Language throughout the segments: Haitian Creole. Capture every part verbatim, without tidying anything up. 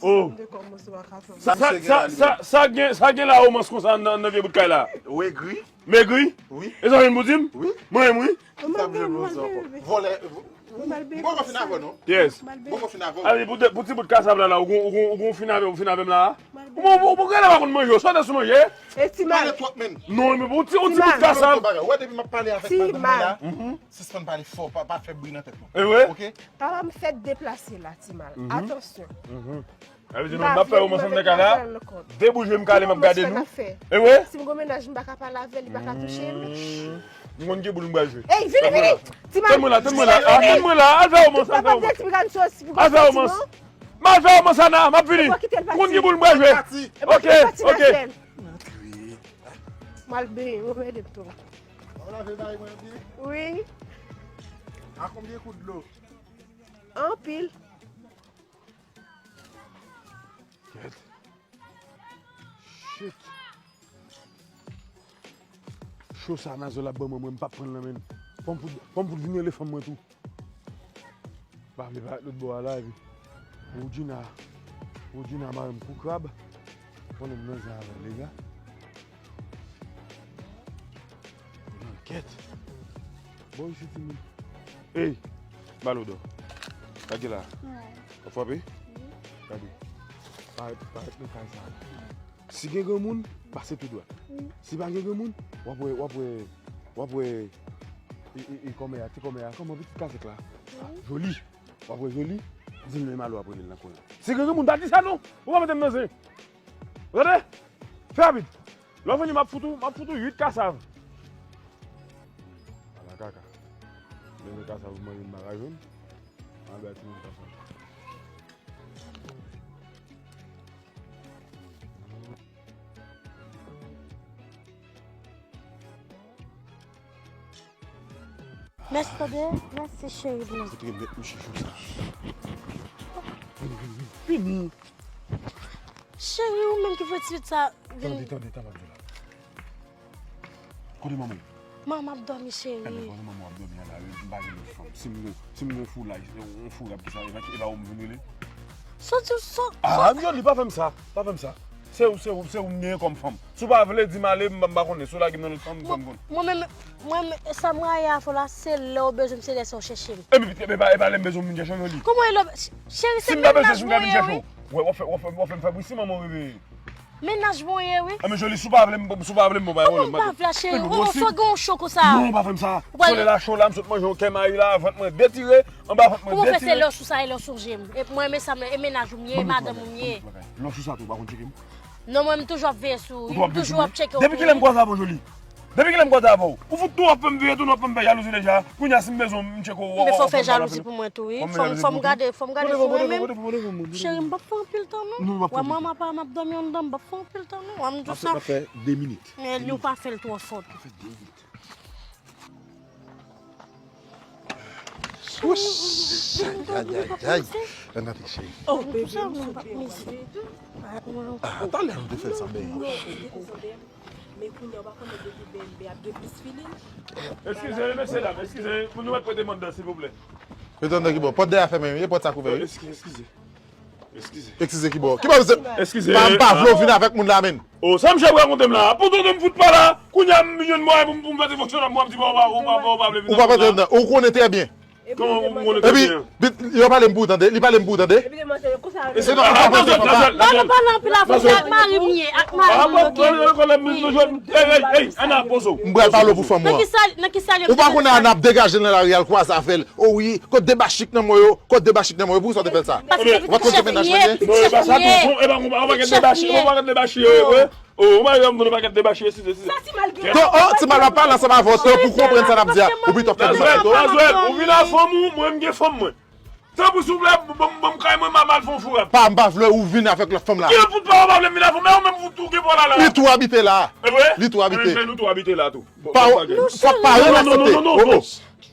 Oh. Sa, sa, sa, sa, sa gen, sa gen la omans konsa nan, nan vye bout kay la. Wi, gri. Megri? Wi. E sa w vin pou di m? Wi. Mwen menm, wi. Sa m jwe pou sa. Vòlè. M poko fin avè w, non. Yes. M poko fin avè w. Ale, pou, pou ti bout kasav la, la, ou gon, ou gon, ou gon fin avè, ou fin avè m la. Ou, ou, ou, ou gade pa konn manje, ou sòt sou manje. E ti mal. Pale twòp, menn. Non, men pou ti, ou ti bout kasav. Ou wè, depi m ap pale avèk madanm mwen la, sispann pale fò, pa, pa fè bri nan tèt mwen. E vre? Oke? Papa m fèk deplase la, ti mal. Atansyon. Sa vle di nou, m ap fè omans nan kay la. De bout je m kale, m ap gade nou. E vre? Si m gon mennaj, m pa ka pale avè l, li pa ka touche m. M konn ki boul m pral jwe. Ey, vini, vini. Ti mal. Tann mwen la, tann mwen la. Ah, tann mwen la. Al fè omans, al fè omans. Al fè omans. M al fè omans, Ana, m ap vini. M konn ki boul m pral jwe. Ok, ok. M al benyen, mwen ede m tou. Ou lave bagay mwen byen? Wi. A konbyen kout dlo? Anpil. Kèt. Shit. Cho sa Nazwèl ap ban mwen, mwen m p ap pran l nan men l. Fò m fout, fò m fout vin rele fanm mwen tou. M pa vle parèt lòt bò a la, epi Woudjina, Woudjina mare m kou krab. Konnen m nan zen avè l, lega. Nan kèt. Bon, isi timoun. Ey, Balodò. Gade la. W ap frape? Gade. Parèt, parèt nan kay sa. Si gen granmoun, pase tou dwat. Si pa gen granmoun, w ap wè, w ap wè, w ap wè, e, e, e, kòmè a, ti kòmè a, kòman pitit kazèk la? Joli. W ap wè Joli, di l men Malo ap rele l nan kwen an. Si gen granmoun, pa di sa non. Ou pa mete m nan zen. Ou tande? Fè rapid. Lè w vini, m ap fout ou, m ap fout ou uit kasav. Ala kaka. Lè men kasav mwen, m pa ka jwenn. Anben, ti moun kasav. Mèsi, tande. Mèsi, cheri, pou nou. Kote mèt mouche cho sa? Vini, vini, vini. Cheri, ou menm ki fè ti vit sa vin. Tande, tande, tande, m ap di la. Kote manman w? Manman ap dòmi, cheri. Ebyen, pandan manman w ap dòmi an la, m pa gen lòt fanm. Si m gon, si m gon foulay, yon fourab ki sa, e pa, e pa ou m vin rele? Soti, soti. Ah, Joli, pa fè m sa, pa fè m sa. Se ou, se ou, se ou m genyen kòm fanm. Si w pa vle di m ale, m, m pa konnen. Si w lage m nan lòt fanm, m fè m konn. Mwen menm, mwen menm, sa m rayi avè w la, se lè w bezwen m, se lè sa w chèche m. Epi, epi, epa, epa lè m bezwen w vin chèche w, Joli. Kòman e lè w, cheri, se mennaj mwen ye, wi. Wè, w ap fè, w ap fè, w ap fè m fè bri si manman w reveye. Mennaj mwen ye, wi. Ah, men Joli, si w pa vle m, si w pa vle m, bon, pa pwoblèm. Kòman w pa vle, cheri? Ou fè gen yon cho konsa. Non, pa fè m sa. Solèy la cho la, m sot manje yon kè mayi la, vant mwen detire, anba vant mwen detire. Kòman w fè se lè w sou sa e lè w sonje m? E mwen, men sa m, e mennaj ou m ye, e madanm ou m ye. Lè w sou sa tou, ou pa konn tcheke m? Non, mwen, m toujou ap veye sou ou, wi. M toujou ap tcheke w. Depi kilè m kwaze avè w, Joli? Depi kilè m kwaze avè w? Ou fout tou ap fè m veye tou, nou ap fè m fè jalouzi deja. Kounya, si m bezwen w, m tcheke w, w ap fè jalouzi pou mwen tou, wi. Fò m, fò m gade, fò m gade sou mwen menm. Cheri, m p ap fè anpil tan, non. Wè manman pa m ap dòmi anndan, m p ap fè anpil tan, non. Wè m di sa. M ap fè de minit. Men li, ou pa fè l twò fò tou. Wouch! Ay, ay, ay, ay. Ann ale, cheri. Oh, bebe, m sot byen, bebe. Ah, talè nou te fè l san benyen. Men kounye a, w pa konnen depi bebe ap gen plis feeling. Eskize, mesye dam, eskize, nou mèt prete m anndan, silvouplè. Prete anndan ki bò? Pòt dèyè a fèmen, wi, e pòt sa k ouvè, wi. Eskize, eskize. Eskize. Eskize ki bò? Ki bò? Eskize. Pa, m pa vle w vin avèk moun la, menn. Oh, sa misye ap rakonte m la? Pou tonton m fout pa la, kounye a m jwenn mwayen pou m, pou m fè ti fonksyon nan mwen, m di, bon, ou pa, ou pa, ou pa vle vin avèk m la. Ou pa prete anndan. Ou konnen trè byen. Kòman ou konnen trè byen? Epi, bit, yo pale m pou w tande, li pale m pou w tande. Epi demoiselle, konsa. E se non, pa, pa, pa, pa. Pale, pale anpil avè m, se ak mari m ye, ak mari m, ok? Ey, ey, ey, Ana, poze w. M pral pale w pou fanm ou an. Nan ki sa, nan ki sa li... Ou pa konnen Ana ap degaje nan lari al kwaze avè l. O wi, kot debachik nan mwen yo, kot debachik nan mwen yo, poukisa w te fè l sa? Paske se pitit chèf li ye, pitit chèf li ye. Non, e pa sa tou, e pa, e pa, e pa, e pa, e pa, e pa, e pa, e pa, e pa, e pa, e pa, e pa, e pa, e pa, eskize, eskize. Sa ti mal gen. Ton, oh, ti mal ap pale ansanm avè w, tan pou konprann sa n ap di a. Ou pito fè nou sa pito. Nazwèl, ou vin ak fanm ou, mwen m gen fanm mwen. Tanpri, silvouplè, ban m, ban m kay mwen, m al fè yon foura. Pa, m pa vle ou vin avèk lòt fanm la. Ki lòt fout pa, ou pa vle m vin avè w, men ou menm ou tou gen pwa la la. Li tou abite la. E vre? Li tou abite. Men nou tou abite la tou. Pa, sa pa respekte. Non, non, non, non, non.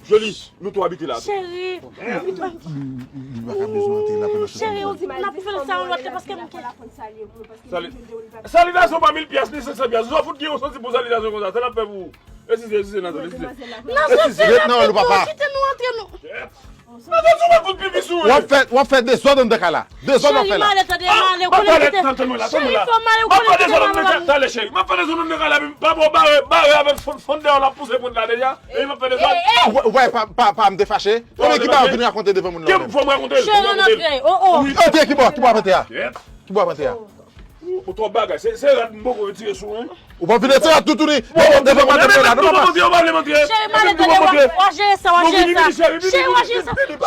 Joli, nou tou abite la tou. Cheri. Li pa ka bezwen antre la pandan se tan. Cheri, n ap fè l sa yon lòt lè paske m ke... Sali-, salitasyon pa mil pyès ni senk san pyès. Ou fout gen yon santi pou salitasyon konsa. Sa n ap fè pou ou? Eskize, eskize, Nazwèl, eskize. Nazwèl, kite nou antre nou. Mwen te sou mwen fout pipi sou ou. W ap fè, w ap fè dezòd anndan kay la. Dezòd w ap fè la. Cheri, m ale, tande, m ale, ou konnen kite. Cheri, fò m ale, ou konnen kite madanm. Talè, cheri, m ap fè dezòd anndan kay la, pa bon, bare, bare avèk fon, fon dèyè w l ap pouse pwent la deja. E m ap fè dezòd. Ou wè, pa, pa, pa m te fache. Ebyen ki ba w vin rakonte devan moun la menm? Fò m rakonte l, fò m rakonte l. Antre, kibò, kibò ap antre a? Kibò ap antre a? Ou twòp bagay, se, se rad m poko retire sou ou. Ou pa vin retire rad toutouni. Devan madanm mwen la, non, papa. Cheri, m ale, tande, w a, w a jere sa, w a jere sa. Cheri, w a jere sa. Cheri,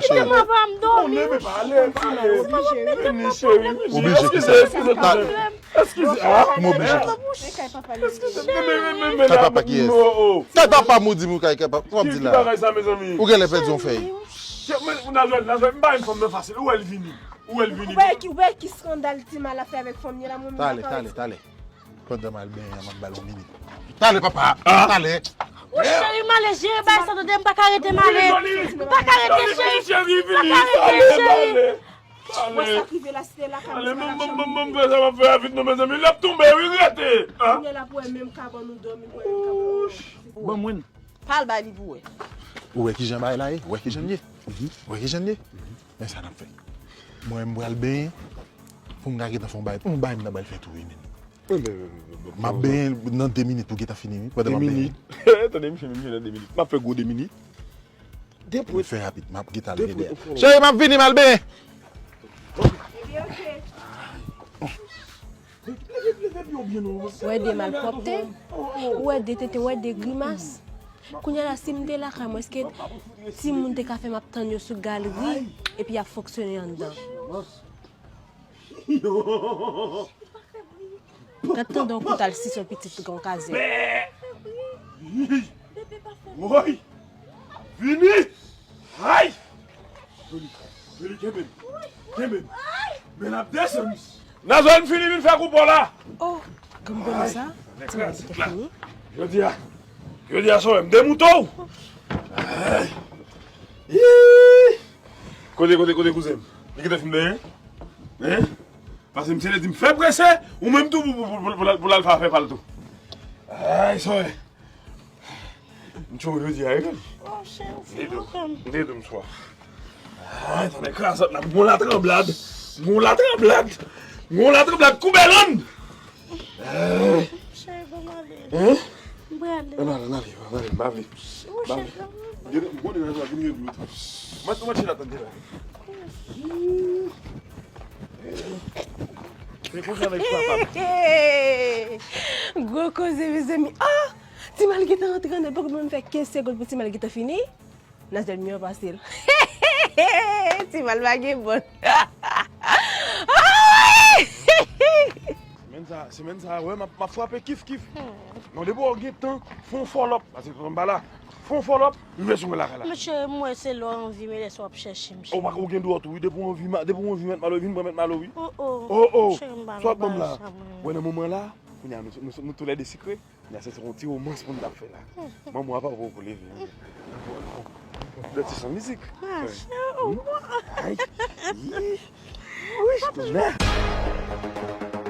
kite m ava m dòmi. Oblije, ki sa? Eskize, ah. M oblije. Kay papa kiyès? Kay papa m ou di m ou kay, kay papa. Sa w ap di la? Ou genlè pèdi yon fèy. Nazwèl, Nazwèl, m pa renmen fanm nan fasil. Ou wè l vini. Ou wè l vini. Ou wè ki, ou wè ki eskandal Ti Mal ap fè avèk fanm li la, mwen menm. Talè, talè, talè. Pandan m al benyen an, m ap ba l yon minit. Talè, papa. Talè. O cheri, m ale jere bagay sa, tande, m pa ka rete, m ale. M pa ka rete, cheri. M pa ka rete, cheri. Wè sa k rive la, si te lakay mwen, m pa t ap janm rive. Mwen sa m ap fè a vit non, mezanmi, l ap tonbe wi, rete. Kounye a la pou wè menm kabann ou dòmi, pou wè menm kabann ou dòmi. Ban mwen. Pa al bay li pou wè. Ou wè kijan bagay la ye? Ou wè kijan l ye? Ou wè kijan l ye? Men sa n ap fè. Mwen, m pral benyen. Pou m ka gentan fè yon bagay. Yon bagay m ta pral fè tou wi menm. M ap benyen nan de minit pou gentan fini wi. Pandan m ap benyen. Tande, misye menm nan de minit. M ap fè gwo de minit. Fè rapid, m ap gentan al vin dèyè. Cheri, m ap vini, m al benyen. Ou wè de malpwòpte? Ou wè de tenten, ou wè de grimas? Kounye a la, si m te lakay mwen, èske timoun te ka fè m ap tann yo sou galri epi y ap fonksyone anndan? Gad tande yon kout al sis yon pitit gon kazèk. Woy! Vini! Ay! Vini, vini, kenbe m. Kenbe m. Men n ap desann. Nazwèl, m fini vin fè kou pa w la. Oh, granmoun sa. Ti moun ki te fini. Jodi a, jodi a, sou m demouto w. Ay. Ih. Kote, kote, kote kouzen m? Li kite fim de, hein? Hein? Paske misye te di m fè prese, ou menm tou pou, pou, pou, pou, pou l al fè afè pa l tou. Ay, sou. M tchou jodi a, wi. Oh, cheri, ou fin lontan. M te di w m swa. Ay, tande krazòt la, m gon latranblad. M gon latranblad. M gon latranblad koube lann. Cheri, bon, m ale. Hein? M prale. Ann ale, ann ale, ann ale, m pa vle. M pa vle. Gade, m konnen nan vin regle tout. Mwen, mwen, chita tande la. Se konsa nèg sa pa. Gwo koze, mezanmi. Ah! Ti Mal gentan rantre anndan, poko menm fè kenz segonn pou Ti Mal gentan fini. Nazwèl miyò pase l. Ti Mal pa gen bòl. Semèn sa, semèn sa, wè, m ap, m ap frape kif kif. Non, depi w gen tan, fè yon fòlòp. Paske tonton m pa la. Fè yon fòlòp, rive sou mwen lakay la. Mesye, m wè se lè w anvi, men lè sa w ap chèche m. Ou pa, ou gen dwa tou, wi, depi w anvi, depi w anvi mèt Malo, vin pran mèt Malo, wi. Oh, oh. Sa w ap ban m la? Wè, nan moman la, kounye a, nou, nou, nou toulède sikre. Kounye a se yon ti womans pou n t ap fè la. Manman w ap pa pou leve. Dèti san mizik. Ay. Wi, kounye a.